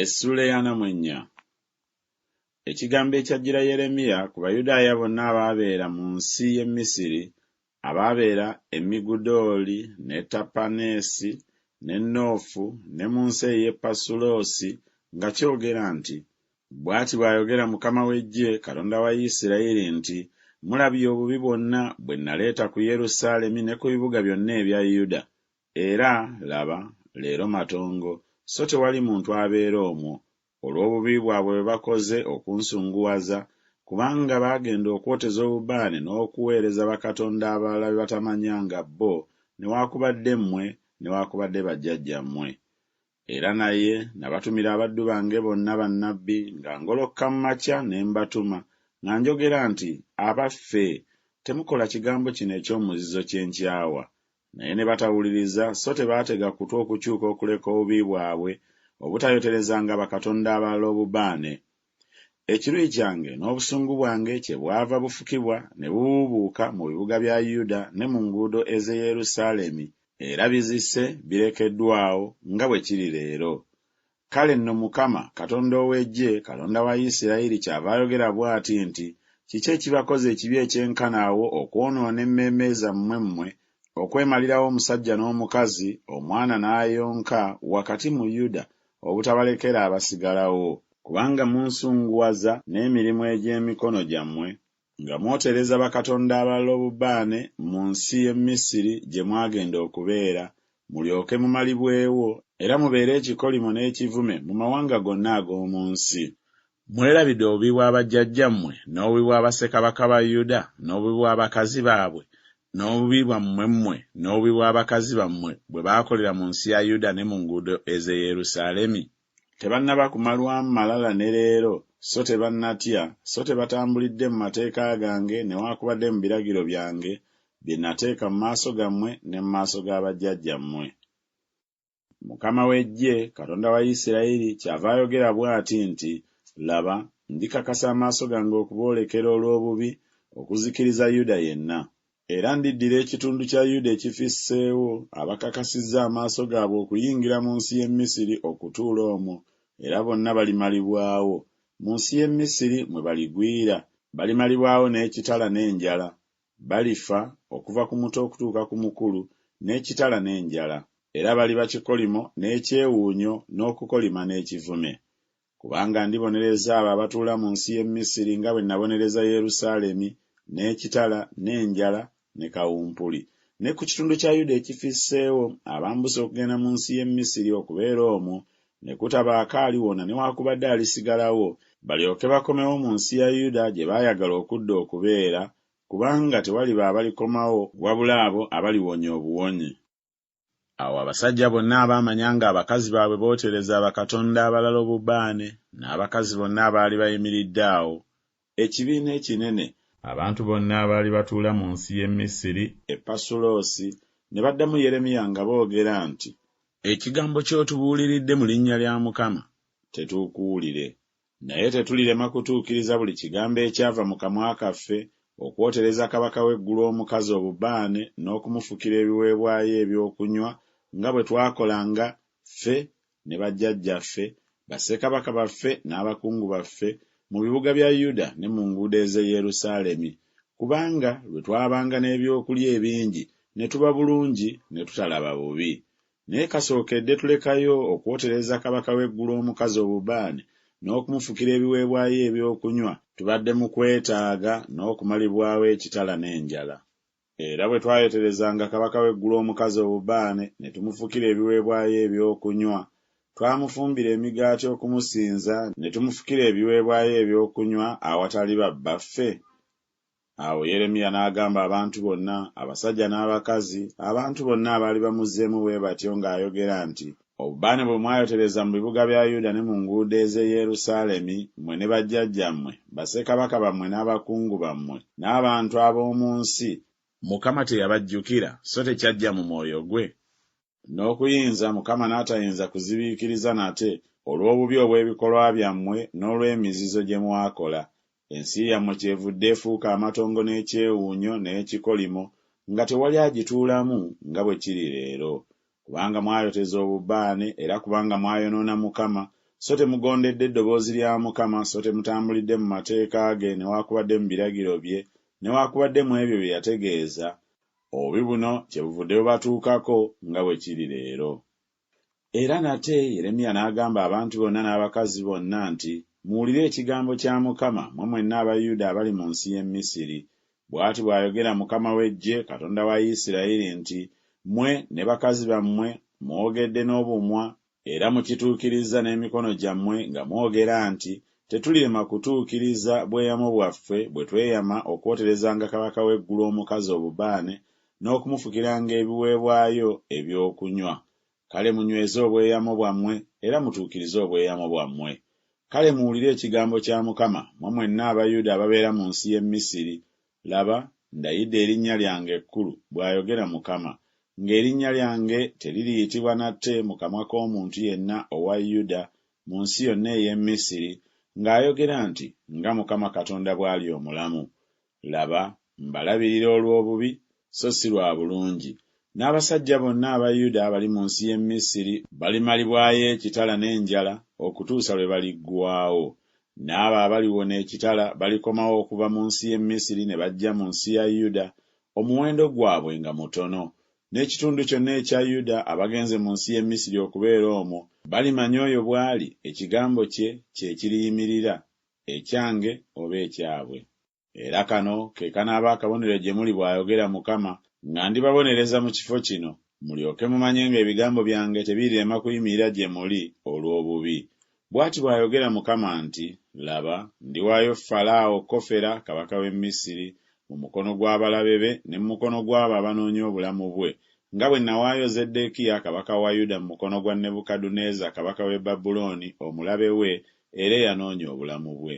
Essuula ey'ana mu ennya. Ekigambo ekyajjira Yeremiya ku Bayudaaya bonna abaabeera mu nsi y'e Misiri, abaabeera e Migudooli ne Tapaneesi ne Noofu ne mu nsi ey'e Pasuloosi nga kyogera nti Bw'ati bw'ayogera Mukama w'eggye, Katonda wa Isirayiri nti Mulabye obubi bwonna bwe naleeta ku Yerusaalemi ne ku bibuga byonna ebya Yuda, era, laba, leero matongo, so tewali muntu abeera omwo, olw'obubi bwabwe bwe bakoze okunsunguwaza, kubanga baagenda okwoteza obubaane n'okuweereza bakatonda abalala be batamanyanga bo newakubadde mmwe newakubadde bajjajjammwe. Era naye nabatumira abaddu bange bonna bannabbi nga ngolokka mu makya ne mbatuma, nga njogera nti Abaffe, temukola kigambo kino eky'omuzizo kye nkyawa. Naye ne batawuliriza so tebaatega kutu okukyuka okuleka obubi bwabwe, obutayoterezanga bakatonda abalala obubaane. Ekiruyi kyange n'obusungu bwange kyebwava bufukibwa ne bubuubuuka mu bibuga bya Yuda ne mu nguudo ez'e Yerusaalemi, era bizise birekeddwa awo, nga bwe kiri leero. Kale nno Mukama, Katonda ow'eggye, Katonda wa Isirayiri kyava ayogera bw'ati nti Kiki ekibakoza ekibi ekyenkana awo okwonoona emmeeme zammwe mmwe, okwemalirawo omusajja n'omukazi, omwana n'ayonka, wakati mu Yuda, obutabalekera abasigalawo? Kubanga munsunguwaza n'emirimu egy'emikono gyammwe, nga mwotereza bakatonda abalala obubaane mu nsi y'e Misiri gye mwagenda okubeera, mulyoke mumalibwewo, era mubeere ekikolimo n'ekivume mu mawanga gonna ag'omu nsi. Mwerabidde obubi bwa bajjajjammwe, n'obubi bwa bassekabaka ba Yuda, n'obubi bw'abakazi baabwe, n'obubi bwammwe mmwe, n'obubi bw'abakazi bammwe bwe baakolera mu nsi ya Yuda ne mu nguudo ez'e Yerusaalemi? Tebannaba kumalwamu malala ne leero, so tebannatya, so tebatambulidde mu mateeka gange newakubadde mu biragiro byange, bye nateeka mu maaso gammwe ne mu maaso ga bajjajjammwe. Mukama w'eggye, Katonda wa Isirayiri, kyava ayogera bw'ati nti Laba, ndikakasa amaaso gange okuboolekera olw'obubi, okuzikiriza Yuda yenna. Era ndiddira ekitundu kya Yuda ekifisseewo, abakakasizza amaaso gaabwe okuyingira mu nsi y'e Misiri okutuula omwo, era bonna balimalibwawo, mu nsi y'e Misiri mwe baligwira, balimalibwawo n'ekitala n'enjala, balifa, okuva ku muto okutuuka ku mukulu, n'ekitala n'enjala, era baliba kikolimo n'ekyewuunyo n'okukolima n'ekivume. Kubanga ndibonereza abo abatuula mu nsi y'e Misiri nga bwe nabonereza Yerusaalemi n'ekitala n'enjala ne kawumpuli, ne ku kitundu kya Yuda ekifisseewo abambuse okugenda mu nsi y'e Misiri okubeera omwo, ne kutabaako aliwona newakubadde alisigalawo, balyoke bakomewo mu nsi ya Yuda gye baayagala okudda okubeera, kubanga tewaliba abalikomawo wabula abo abaliwonya obuwonyi. Awo abasajja bonna abaamanya ng'abakazi baabwe bootereza bakatonda abalala obubaane, n'abakazi bonna abaali bayimiridde awo, ekibiina ekinene, abantu bonna abaali batuula mu nsi y'e Misiri, e Pasuloosi, ne baddamu Yeremiya nga boogera nti. Ekigambo ky'otubuuliridde mu linnya lya Mukama tetuukuwulire. Naye tetulirema kutuukiriza buli kigambo ekyava mu kamwa kaffe, okwotereza kabaka w'eggulu omukazi obubaane n'okumufukira ebiweebwayo eby'okunywa, nga bwe twakolanga, ffe, ne bajjajjaffe, bassekabaka baffe n'abakungu baffe, mu bibuga bya Yuda ne mu nguudo ez'e Yerusaalemi, kubanga lwe twabanga n'ebyokulya ebingi ne tuba bulungi ne tutalaba bubi. Naye kasookedde tulekayo okwotereza kabaka w'eggulu omukazi obubaane n'okumufukira ebiweebwayo eby'okunywa, tubadde mu kwetaaga n'okumalibwawo ekitala n'enjala. Era bwe twayoterezanga kabaka w'eggulu omukazi obubaane ne tumufukira ebiweebwayo eby'okunywa, twamufumbira emigaati okumusinza ne tumufukira ebiweebwayo eby'okunywa awatali babbaffe? Awo Yeremiya n'agamba abantu bonna, abasajja n'abakazi, abantu bonna abaali bamuzzeemu bwe batyo ng'ayogera nti, Obubaane bwe mwayotereza mu bibuga bya Yuda ne mu nguudo ez'e Yerusaalemi, mmwe ne bajjajjammwe, bassekabaka bammwe n'abakungu bammwe, n'abantu ab'omu nsi, Mukama teyabajjukira, so tekyajja mu mwoyo gwe? N'okuyinza Mukama n'atayinza kuzibiikiriza nate olw'obubi obw'ebikolwa byammwe n'olw'emizizo gye mwakola, ensi yammwe kyevudde efuuka amatongo n'ekyewuunyo n'ekikolimo, nga tewali agituulamu, nga bwe kiri leero. Kubanga mwayoteza obubaane, era kubanga mwayonoona Mukama, So temugondedde ddoboozi lya Mukama, so temutambulidde mu mateeka ge newakubadde mu biragiro bye, newakubadde mu ebyo bye yategeeza, obubi buno kyebuvudde bubatuukako nga bwe kiri leero. Era nate Yeremiya n'agamba abantu bonna n'abakazi bonna nti Muwulire ekigambo kya Mukama, mmwe mwenna aba Yuda abali mu nsi y'e Misiri. Bw'ati bw'ayogera Mukama w'eggye, Katonda wa Isirayiri nti Mmwe ne bakazi bammwe mwogedde n'obumwa, era mukituukirizza n'emikono gyammwe nga mwogera nti Tetulirema kutuukiriza bweyamo bwaffe bwe tweyama okwoterezanga kabaka w'eggulu omukazi obubaane n'okumufukiranga ebiweebwayo eby'okunywa. Kale munyweze obweyamo bwammwe era mutuukirize obweyamo bwammwe. Kale muwulire ekigambo kya Mukama, mmwe mwenna aba Yuda ababeera mu nsi y'e Misiri, Laba, ndayidde erinnya lyange ekkulu, bw'ayogera Mukama, ng'erinnya lyange teririyitibwa nate mu kamwa k'omuntu yenna owa Yuda mu nsi yonna ey'e Misiri, ng'ayogera nti Nga Mukama Katonda bw'ali omulamu. Laba, mbalabirira olw'obubi, so si lwa bulungi, n'abasajja bonna aba Yuda abali mu nsi y'e Misiri balimalibwayo ekitala n'enjala okutuusa lwe baliggwaawo. N'abo abaliwona ekitala balikomawo okuva mu nsi y'e Misiri ne bajja mu nsi ya Yuda, omuwendo gwabwe nga mutono. N'ekitundu kyonna ekya Yuda abagenze mu nsi y'e Misiri okubeera omwo balimanya oyo bw'ali ekigambo kye kye kiriyimirira, ekyange oba ekyabwe. Era kano ke kanaaba akabonero gye muli bw'ayogera Mukama, nga ndibabonereza mu kifo kino, mulyoke mumanye ng'ebigambo byange tebirirema kuyimirira gye muli olw'obubi. Bw'ati bw'ayogera Mukama nti Laba, ndiwaayo Falaawo Kofera kabaka w'e Misiri mu mukono gw'abalabe be ne mu mukono gw'abo abanoonya obulamu bwe, nga bwe nawaayo Zeddeekiya kabaka wa Yuda mu mukono gwa Nebukadduneeza kabaka w'e Babulooni omulabe we era eyanoonya obulamu bwe.